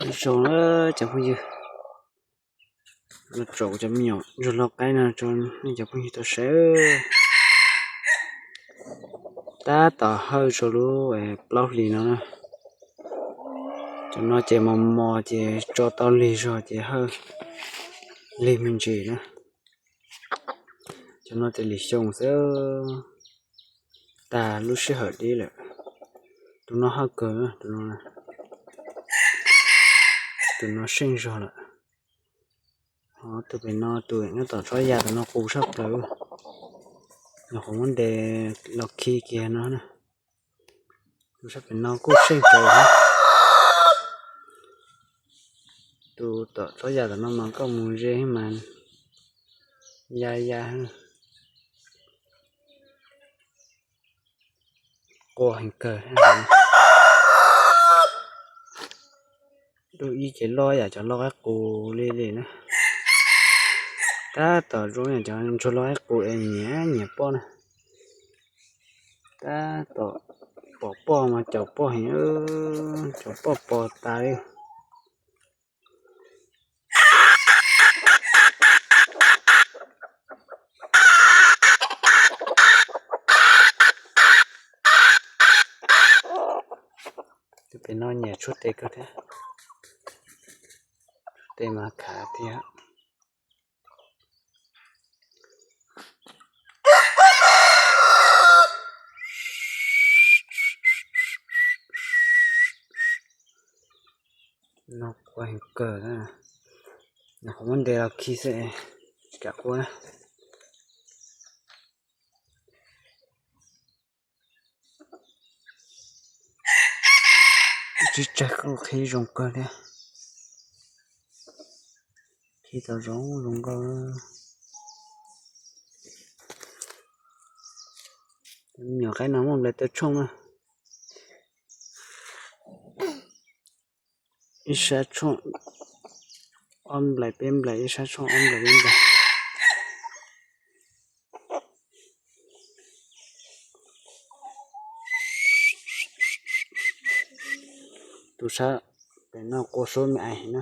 Ib zoo na cov phooj ywg, los tso cov me nyuam ntsuag loj qaib no rau nej cov phooj ywg tau saib. Tab tom hawj rau lub plaub hlis no na. Cov no ces mos mos ces tso tau lig zog ces hawj lig me ntsis na. Cov no ces lig xyoo xwb, tag lub sij hawm dib lawm. Tus no hawj kawg, tus no, tus no seej zog lawm. Ho tus pem no tus nyob tom tsob yas tus no qus tshaj plaws, nyuam qhuav muab ntes los khi kiag no na. Tus sab pem no kuj seej kawg. Tus tom tsob yas tom no mas koj mus ze mas ya ya, qua heev kawg. Dub ib ces loj yam cov loj qaib qus li li na. Tab tom zoo yam cov ntsuag loj qaib qus es nyiam nyiam poj na. Tab tom pom poj mas caum poj heev, caum poj pos tas li. Tus pem no nyiam tshuab tes kawg thiab, tshuab tes mas khav tiag. No qua heev kawg, nyuam qhuav muab ntes los khi xwb, tsis kam qua na. Tsis tsawg kuj qhib zoo kawg thiab, qhib tau zoo zoo nkauj. Me nyuam qaib no muaj nplais tawg tshooj na. Ib sab tshooj ob nplais peb nplais, ib sab tshooj ob nplais peb nplais. Tus sab pem no qua suab me ais na.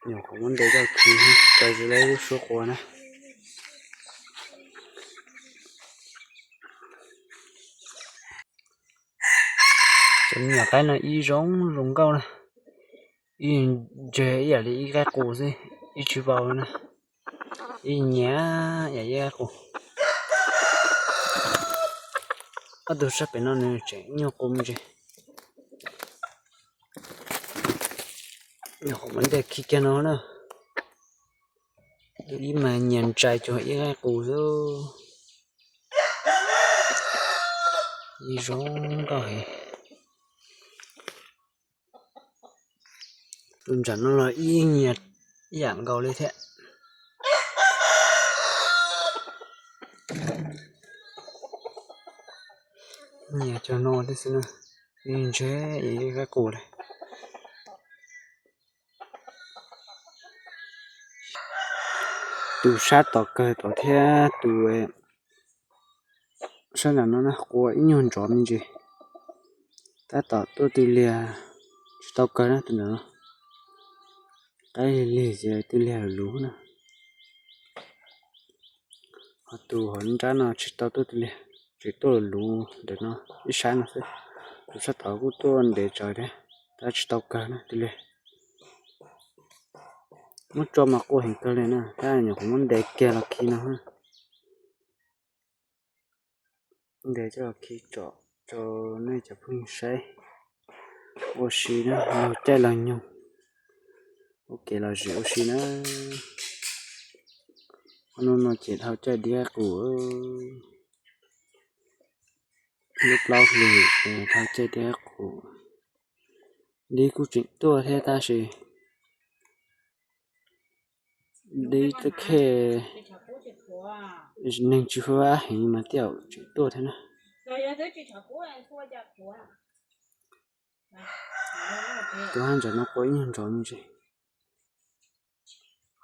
Nyuam qhuav muab ntes coj khi, tau tsis lawv lub suab qua na. Cov me nyuam qaib no ib zoo zoo nkauj na, ib ntseg ib yam li ib qaib qus xwb, ib tsis vau na, ib nyiam yam ib qaib qus. Ob tug sab pem no nws tseem nyuag qus me ntsis. Nyuam qhuav muab ntes khi kiag no na. Tus ib mas nyiam ntsais cuag ib qaib qus xwb. Ib zoo nkauj heev. Tus nram no los ib nyiam ib yam nkaus li thiab. Nyiam cuag no thiab xwb na, ib ntseg ib qaib qus li. Tus sab tom kawg tom thiab tus sab nram no na qua ib nyuag ntsov me ntsis. Tab tom tuaj tw liag tsis tau kawg na tus nram no. Qaib lig lig ces tw liag luv luv na. Ho tus hauv nrab no tsis tau tuaj tw liag, tseem tuaj luv luv ntawm no ib sab no xwb. Tus sab tod kuj tuaj ntev tsawv thiab, tab tsis tau kawg na tw liag. Muab tso mas qua heev kawg li na, tab nyuam qhuav muab ntes kiag los khi no. Ntes coj los khi tsom rau nej cov phooj ywg saib ua si na, laug caij laug nyoog ua kev lom zem ua si na. Ob hnub no ces dhau caij dib qaib qus, lub plaub hlis dhau caij dib qaib qus. Dib kuj tseem tuaj thiab tab sis dib twb khej neeg tsis fab heev mas tej zaum tseem tuaj thiab na. Tus hab ntawm no qua ib nyuag ntsov me ntsis.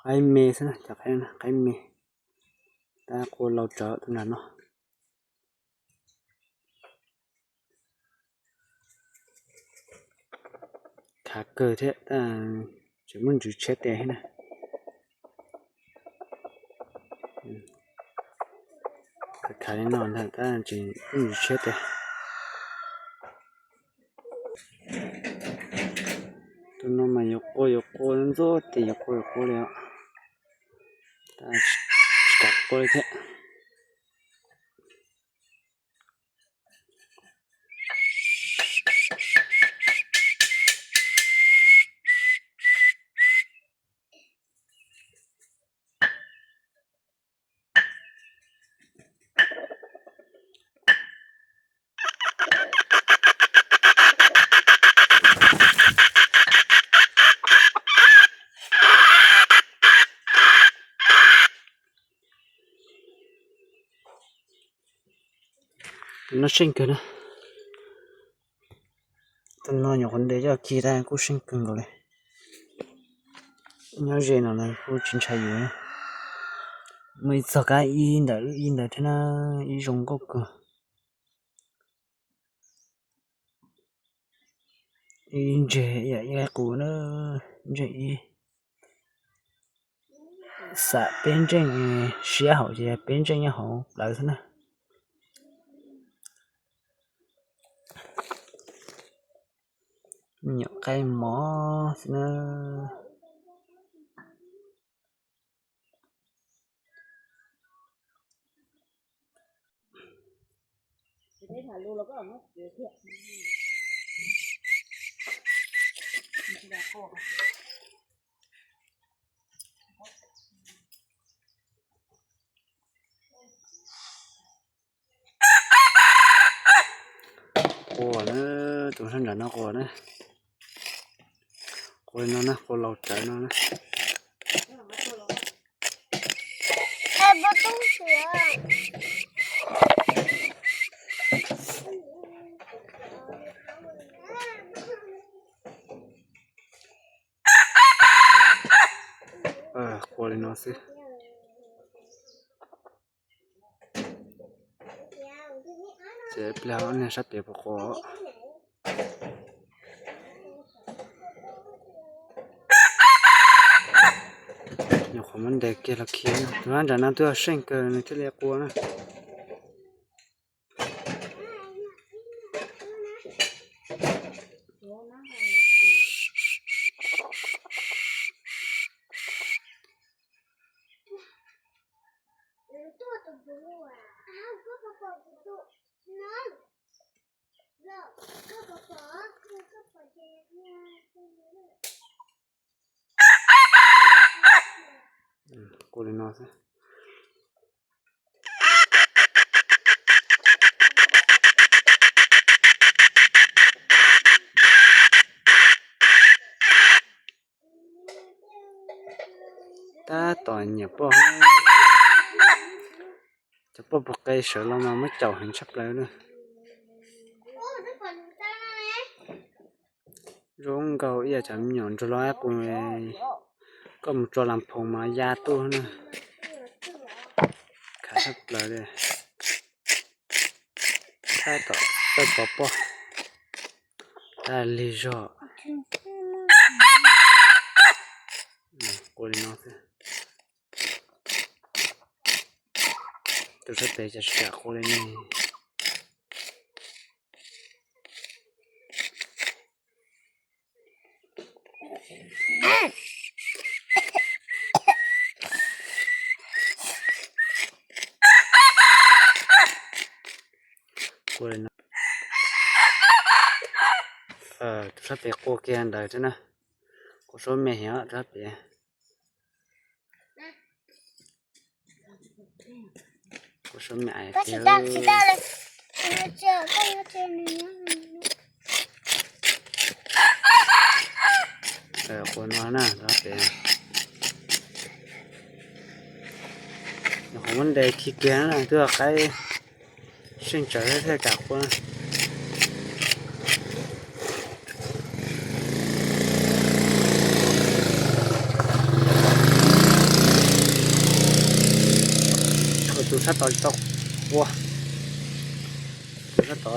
Qaib me xwb na, cov qaib me, tab qua laus tsawv tus nram no. Khav kawg thiab, tseem muaj ntsis tshiab tes thiab na. Khav li no ntag, tab tseem muaj ntsis tshiab tes. Tus no mas yuav qua yuav qua ntxuaj tes yuav qua yuav qua li os. Tab tsis kam qua li thiab. No seej kawg na. Tus no nyuam qhuav ntes coj khi tag kuj seej kawg nkaus li. Nyob ze no kuj tsis ntshai yus. Muaj ib txog kab ib ntawm lub ib ntawd thiab na, ib zoo nkauj kawg. Ib ntseg ib qus na, ntseg ib. Xam peb ntseej siab hauv ces peb ntseej nyob hauv plawv xwb na. Me nyuam qaib mov xwb na. Qua na, tus sab nram no qua na. Qua li no na, qua laus tsawv no na. Qua li no xwb. Ces pliag niag sab pem puas qua. Nyuam qhuav muab ntes kiag los khi, tus sab nram no twb yog seej kawg nws thiaj li qua na. Qua li no xwb. Tab tom nyiam poj, cov poj puag qe sawv los mas muab caum heev tshaj plaws na. Zoo nkauj ib yam cov me nyuam ntsuag los qus, koj mus tso las phoos mas ya tuaj na. Khav tshaj plaws li. Tab tom tawj pov poj. Tab lig zog. Qua li no xwb. Tus sab pem cas tsis kam qua li ne. Tus sab pem qua kiag ntawd thiab na. Qua suab me heev tus sab pem. Qua suab me tiag. Qua no na, tus sab pem. Nyuam qhuav muab ntes khi kiag na, twb yog qaib seej tsawv thiaj kam qua. Tus sab tod tsis tau qua. Tab tom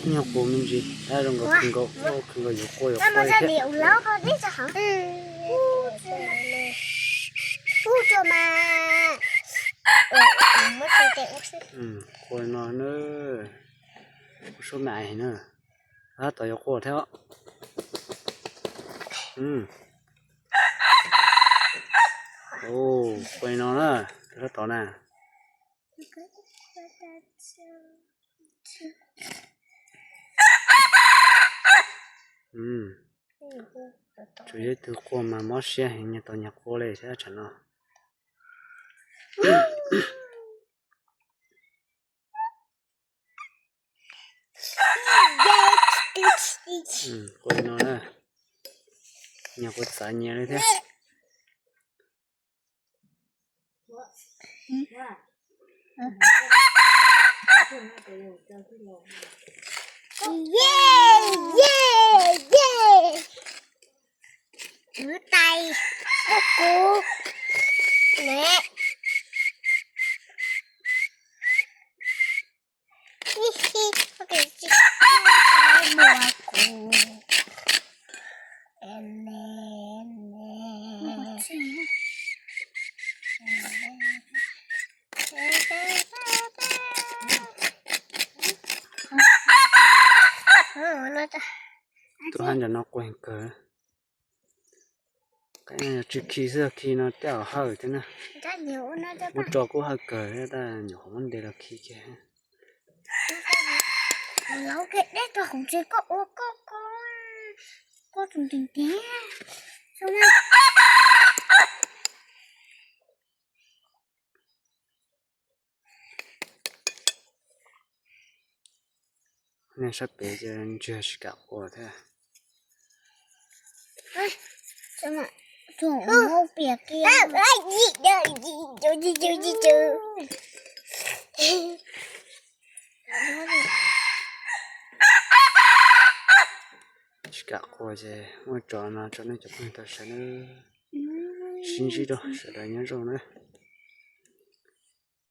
nyuag qus me ntsis, zoo nkaus kawg nkaus, kawg nkaus yuav qua yuav qua thiab. Qua no na, ua suab me ais na, tab tom yuav qua thiab os. Qua no na, tab tom na. Tsuas yog ib tug qua mas mob siab heev, nyias tau nyias qua li thiab tsam no. Qua li no na, nyias qua txav nyias li thiab. Kwv tais, kuv kuv ne. Ib ib, ua kuv. Tus hab ntawm no quag kawg. Qe no yog tsis khi xwb, khi no tej zaum hawj thiab na. Muab tso kuj hawj kawg, tab nyuam qhuav muab ntes los khi kiag. Laus, deb rau hauv tsev koj ua koj, koj, koj tus nteeg tiag. Nej sab pem ces ntswg tsis kam qua thiab. Tus hauv piam kiag. Tsis kam qua ces muab tso no tso nej cov phooj ywg tau saib nawb. Sib ntsib rau sawv daws nyob zoo na.